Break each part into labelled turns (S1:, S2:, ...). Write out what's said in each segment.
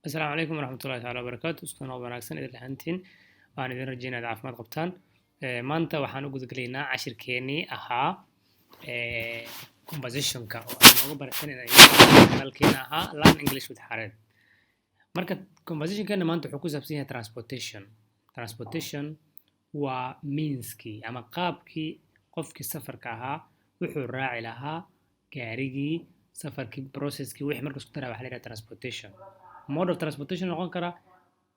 S1: Asalaamu calaykum waraxmatullahi taala wabarakaatu. Isku nool wanaagsan idin lahantiin. Waan idin rajeynaya inaad caafimaad qabtaan. Maanta waxaan u gudagelaynaa cashirkeenii ahaa conversationka oo aan nooga baratan kanalkeena ahaa Learn English with Xareed. Marka conversationkeena maanta wuxuu ku saabsan yahay transportation. Transportation waa meanskii ama qaabkii qofkii safarka ahaa wuxuu raaci lahaa, gaarigii, safarkii, processkii, wixii marka isku daraa waxaa la yidhaha transportation. Mode of transportation noqon karaa,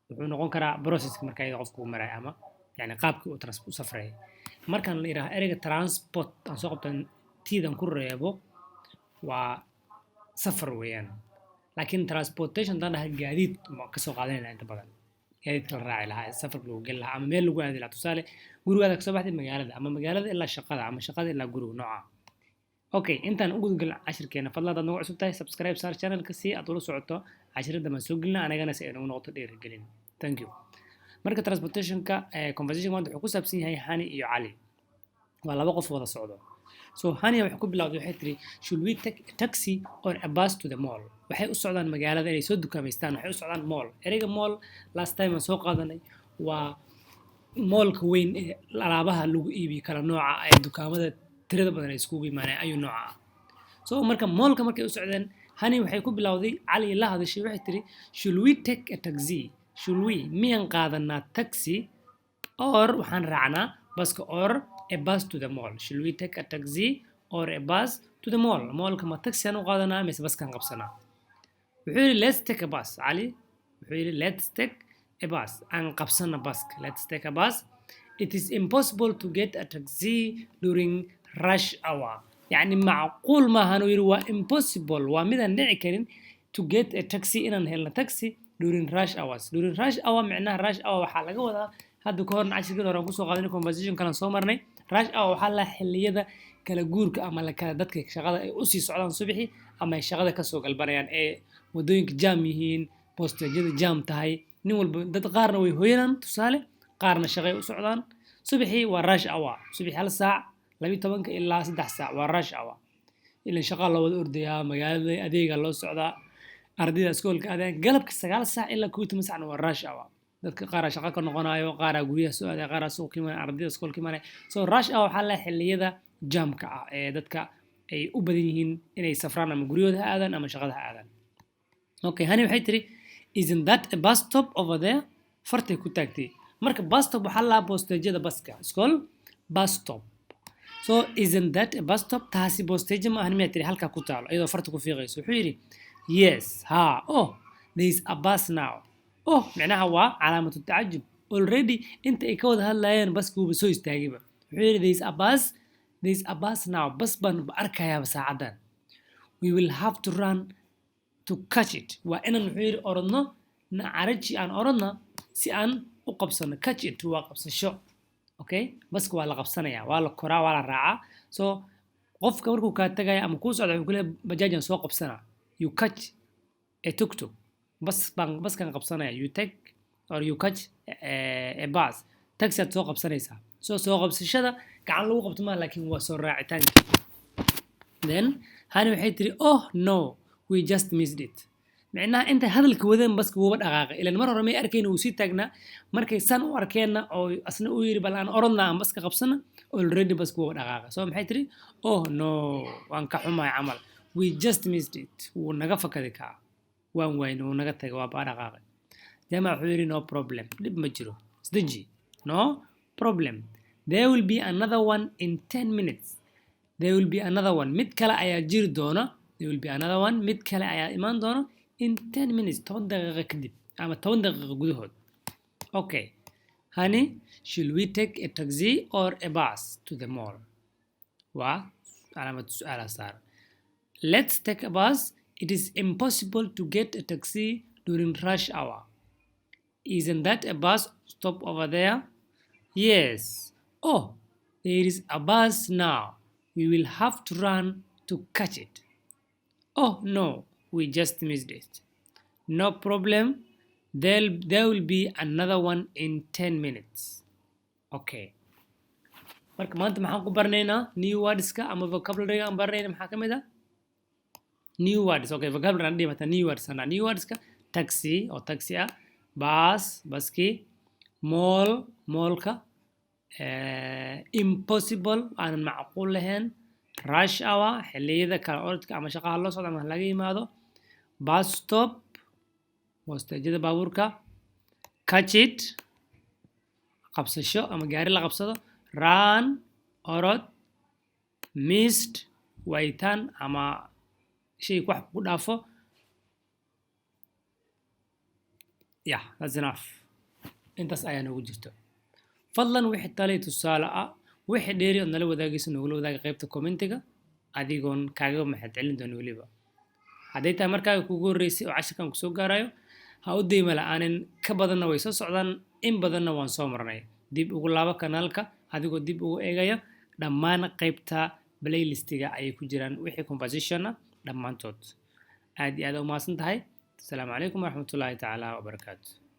S1: wuxuu noqon karaa processka marka iyada qofku uu marayo ama yani qaabkii uu u safrayay. Markaan la yidhaha ereyga transport aan soo qabtan tiidan ku reebo, waa safar weeyaan. Laakiin transportation haddaan dhaha, gaadiid ma kasoo qaadanayna. Inta badan gaadiidka la raaci lahaa, safarka lagu geli lahaa ama meel lagu aadi lahaa. Tusaale, gurigaada kasoo baxday magaalada, ama magaalada ilaa shaqada, ama shaqada ilaa guriga nooca. Okay, intaan u gudgalin cashirkeena, fadlan haddaad nagu cusub tahay, subscribe saar channelka si aad ula socoto cashirada maan soo gelina, anagana si ay nagu noqoto dhiirigelin. Thank you. Marka transportationka conversation maanta wuxuu ku saabsan yahay Hani iyo Cali. Waa laba qof wada socdo. So Hani waxay ku bilowday, waxay tiri, "Should we take a taxi or a bus to the mall?" Waxay u socdaan magaalada inay soo dukaamaystaan. Waxay u socdaan mall. Ereyga mall last time aan soo qaadanay waa mallka weyn ee alaabaha lagu iibiyo kala nooca, ee dukaamada tirada badan ay iskugu imaaneen ayuu nooca ah. So marka mallka markay u socdeen, Hani waxay ku bilowday, Cali la hadashay, waxay tiri, "Should we take a taxi?" Should we, miyaan qaadanaa taxi, or waxaan raacnaa baska, or a bus to the mall? Should we take a taxi or a bus to the mall? Mallka ma taxi aan u qaadanaa mise baskaan qabsanaa? Wuxuu yidhi, "Let's take a bus." Cali wuxuu yidhi, "Let's take a bus." Aan qabsana baska. Let's take a bus. It is impossible to get a taxi during rush hour. Yacni macquul maahan uu yidhi, waa impossible, waa midaan dhici karin, to get a taxi, inaan helno taxi, during rush hours. During rush hour, micnaha rush hour waxaa laga wadaa, hadda ka horna cashirkan hore aan kusoo qaadanay, conversation kalan soo marnay, rush hour waxaa la xilliyada kala guurka ama la kala dadka shaqada ay usii socdaan subaxii ama ay shaqada kasoo galbanayaan, ee wadooyinka jaam yihiin, bosteejyada jaam tahay, nin walba dad qaarna way hoyanaan, tusaale, qaarna shaqay u socdaan subaxii. Waa rush hour. Subaxii 1 saac, 12-ka ilaa 3 saac waa rush hour. Ilan shaqaa loo wada ordayaa, magaalada adeega loo socdaa, ardayda iskoolka aadayaan. Galabka 9 saac ilaa 11 saacna waa rush hour. Dadka qaaraa shaqa ka noqonayo, qaaraa guryaha soo aadaya, qaaraa suuqa ka imanaya, ardayda iskoolka imanaya. So rush hour waxaa la xilliyada jaamka ah ee dadka ay u badan yihiin inay safraan, ama guryahooda ha aadaan ama shaqada ha aadaan. Okay, Hani waxay tiri, "Isn't that a bus stop over there?" Fartay ku taagtay. Marka bus stop waxaa lahaa bosteejada baska iskool, bus stop. So "Isn't that a bus stop?" Taasi bosteejo ma ahan miyaa tiri, halkaa ku taalo, iyadoo farta ku fiiqayso. Wuxuu yidhi, "Yes." Ha. "Oh, there is a bus now." Oh micnaha waa calaamatu tacajub. Already inta ay ka wada hadlayeen baski wuuba soo istaagayba. Wuxuu yidhi, "There is a bus, there is a bus now." Bas baan arkayaaba saacadan. "We will have to run to catch it." Waa inaan, wuxuu yidhi, orodno na caraji, aan orodna si aan u qabsano. Catch it waa qabsasho. Okay, baska waa la qabsanaya, waa la koraa, waa la raacaa. So qofka markuu kaa tagaya ama kuu socda, wuxuu ku leeyahay, "Bajaajaan soo qabsanaa." You catch a tuktuk. Bas baan, baskaan qabsanaya. You take or you catch a bus. Taxi aad soo qabsanaysaa. So soo qabsashada gacan lagu qabto maa, laakiin waa soo raacitaanka. Then Hani waxay tiri, "Oh no, we just missed it." Micnaha intay hadalka wadeen baska wuuba dhaqaaqay. Ilan mar hore may arkayn, wuu sii taagnaa. Markay san u arkeenna oo asna uu yidhi, "Bal aan orodna, aan baska qabsana," already baska wuuba dhaqaaqay. So maxay tiri? "Oh no," waan ka xumahay camal. "We just missed it." Wuu naga fakaday kaa, waan wayne, wuu naga tagay, waa baa dhaqaaqay. Jamac wuxuu yidhi, "No problem," dhib ma jiro, isdeji. "No problem. There will be another one in 10 minutes." There will be another one, mid kale ayaa jiri doona. There will be another one, mid kale ayaa imaan doona, in 10 minutes, 10 daqiiqo kadib ama 10 daqiiqo gudahood. Okay, Hani, "Should we take a taxi or a bus to the mall?" Waa calaamad su-aala saaran. "Let's take a bus. It is impossible to get a taxi during rush hour. Isn't that a bus stop over there? Yes. Oh, there is a bus now. We will have to run to catch it. Oh no, we just missed it. No problem. There will be another one in 10 minutes." Okay, marka maanta maxaan ku baranaynaa? New wordska ama vocabulary aan baranayna maxaa ka mid ah? New words. Okay, vocabulary aan dhihi mataa, new words ana new wordska. Taxi oo taxi ah, bus, baskii, mall, mallka, impossible, aanan macquul lahayn, rush hour, xilliyada kala orodka ama shaqaha loo socdo ama laga yimaado, bus stop, bosteejada baabuurka, catch it, qabsasho ama gaari la qabsado, run, orod, missed, waayitaan ama shay wax ku dhaafo. Yeah, that's enough. Intaas ayaa noogu jirto. Fadlan wixii tali tusaale ah, wixii dheeri ood nala wadaagayso, nogula wadaaga qaybta commentiga, adigoon kaaga mahad celin doono. Weliba hadday tahay markaaga kugu horreysay oo cashirkan kusoo gaarayo, ha u deyma la-aanin. Ka badanna way soo socdaan, in badanna waan soo marnay. Dib ugu laabo kanaalka adigoo dib ugu eegaya dhammaan qaybta playlistiga ayay ku jiraan wixii conversation ah dhammaantood. Aad iyo aad u mahadsan tahay. Asalaamu calaykum waraxmatullaahi tacaala wabarakaatu.